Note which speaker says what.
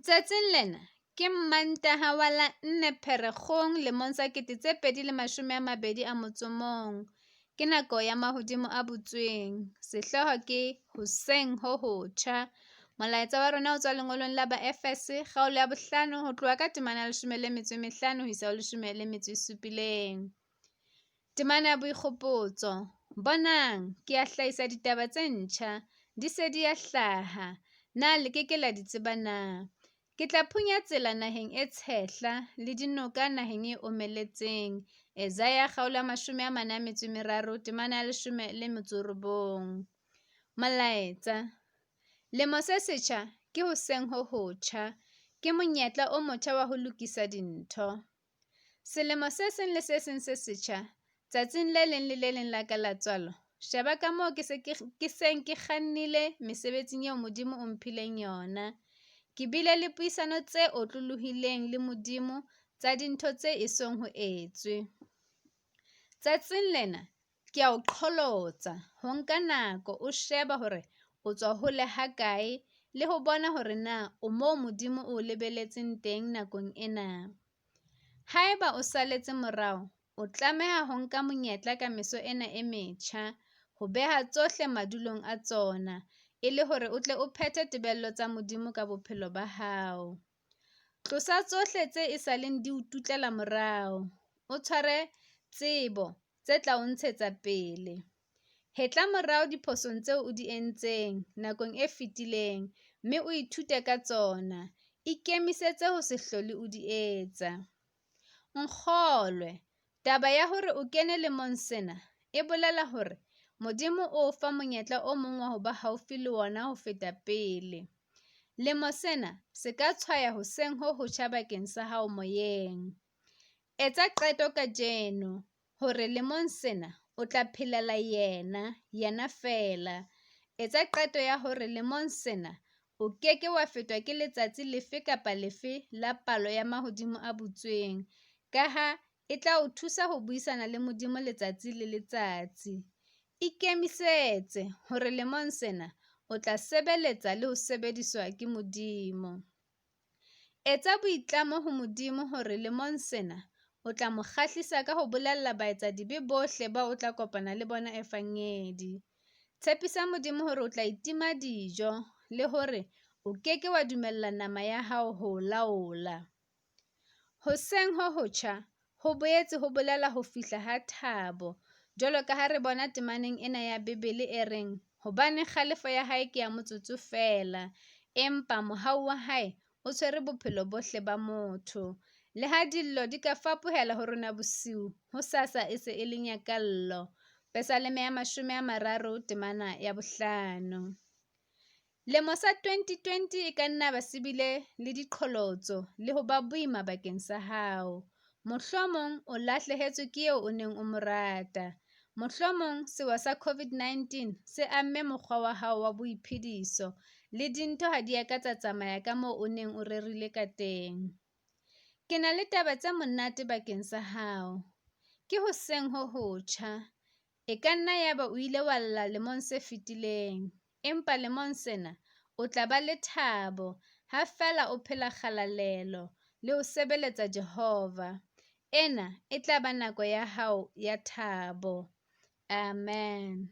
Speaker 1: Tsatsing lena ke Mmantaha wa la 4 Pherekgong lemong sa 2021. Ke nako ya mahodimo a butsweng. Sehlooho ke hoseng ho hotjha. Molaetsa wa rona o tswa lengolong la Baefese kgaolo ya 5 ho tloha ka temana ya 15 ho isa ho 17. Temana ya boikgopotso. Bonang, ke ya hlahisa ditaba tse ntjha, di se di a hlaha, na le ke ke la di tseba na? Ke tla phunya tsela naheng e tshehla le dinoka naheng e omeletseng. Esaia kgaolo ya 43 temana ya 19. Molaetsa. Lemo se setjha ke hoseng ho hotjha, ke monyetla o motjha wa ho lokisa dintho. Selemo se seng le se seng se setjha, tsatsing le leng le le leng la ka la tswalo, sheba ka moo ke se ke seng ke kgannile mesebetsing eo Modimo o mphileng yona. Ke bile le puisano tse otlolohileng le Modimo tsa dintho tse esong ho etswe. Tsatsing lena, ke a o qholotsa ho nka nako o sheba hore o tswa hole ha kae le ho bona hore na o moo Modimo o o lebelletseng teng nakong ena. Haeba o saletse morao, o tlameha ho nka monyetla ka meso ena e metjha, ho beha tsohle madulong a tsona, e le hore o tle o phethe tebello tsa Modimo ka bophelo ba hao. Tlosa tsohle tse e saleng di o tutlela morao, o tshware tsebo tse tla o ntshetsa pele. Hetla morao diphosong tseo o di entseng nakong e fetileng, mme o ithute ka tsona. Ikemisetse ho se hlole o di etsa. Nkgolwe, taba ya hore o kene lemong sena, e bolela hore Modimo o o fa monyetla o mong wa ho ba haufi le wona ho feta pele. Lemo sena se ka tshwaya hoseng ho hotjha bakeng sa hao moyeng. Etsa qeto kajeno hore lemong sena o tla phelela Yena, Yena feela. Etsa qeto ya hore lemong sena o ke ke wa fetwa ke letsatsi lefe kapa lefe la palo ya mahodimo a butsweng, kaha e tla o thusa ho buisana le Modimo letsatsi le letsatsi. Ikemisetse hore lemong sena o tla sebeletsa le ho sebediswa ke Modimo. Etsa boitlamo ho Modimo hore lemong sena o tla mo kgahlisa ka ho bolella baetsadibe bohle bao o tla kopana le bona evangedi. Tshepisa Modimo hore o tla itima dijo le hore o ke ke wa dumella nama ya hao ho o laola. Hoseng ho hotjha ho boetse ho bolela ho fihla ha thabo, jwalo ka ha re bona temaneng ena ya Bibele e reng hobane kgalefo ya hae ke ya motsotso feela, empa mohau wa hae o tshwere bophelo bohle ba motho. Le ha dillo di ka fapohela ho rona bosiu, hosasa e se e le nyakallo. Pesaleme ya 30 temana ya 5. Lemo sa 2020 e ka nna ba se bile le diqholotso le ho ba boima bakeng sa hao. Mohlomong o lahlehetswe ke eo o neng o mo rata. Mohlomong sewa sa COVID-19 se amme mokgwa wa hao wa boiphediso le dintho ha di a ka tsa tsamaya ka moo o neng o rerile ka teng. Ke na le taba tse monate bakeng sa hao. Ke hoseng ho hotjha. E ka nna yaba o ile wa lla lemong se fetileng, empa lemong sena o tla ba le thabo ha feela o phela kgalalelo le ho sebeletsa Jehova. Ena e tla ba nako ya hao ya thabo. Amen.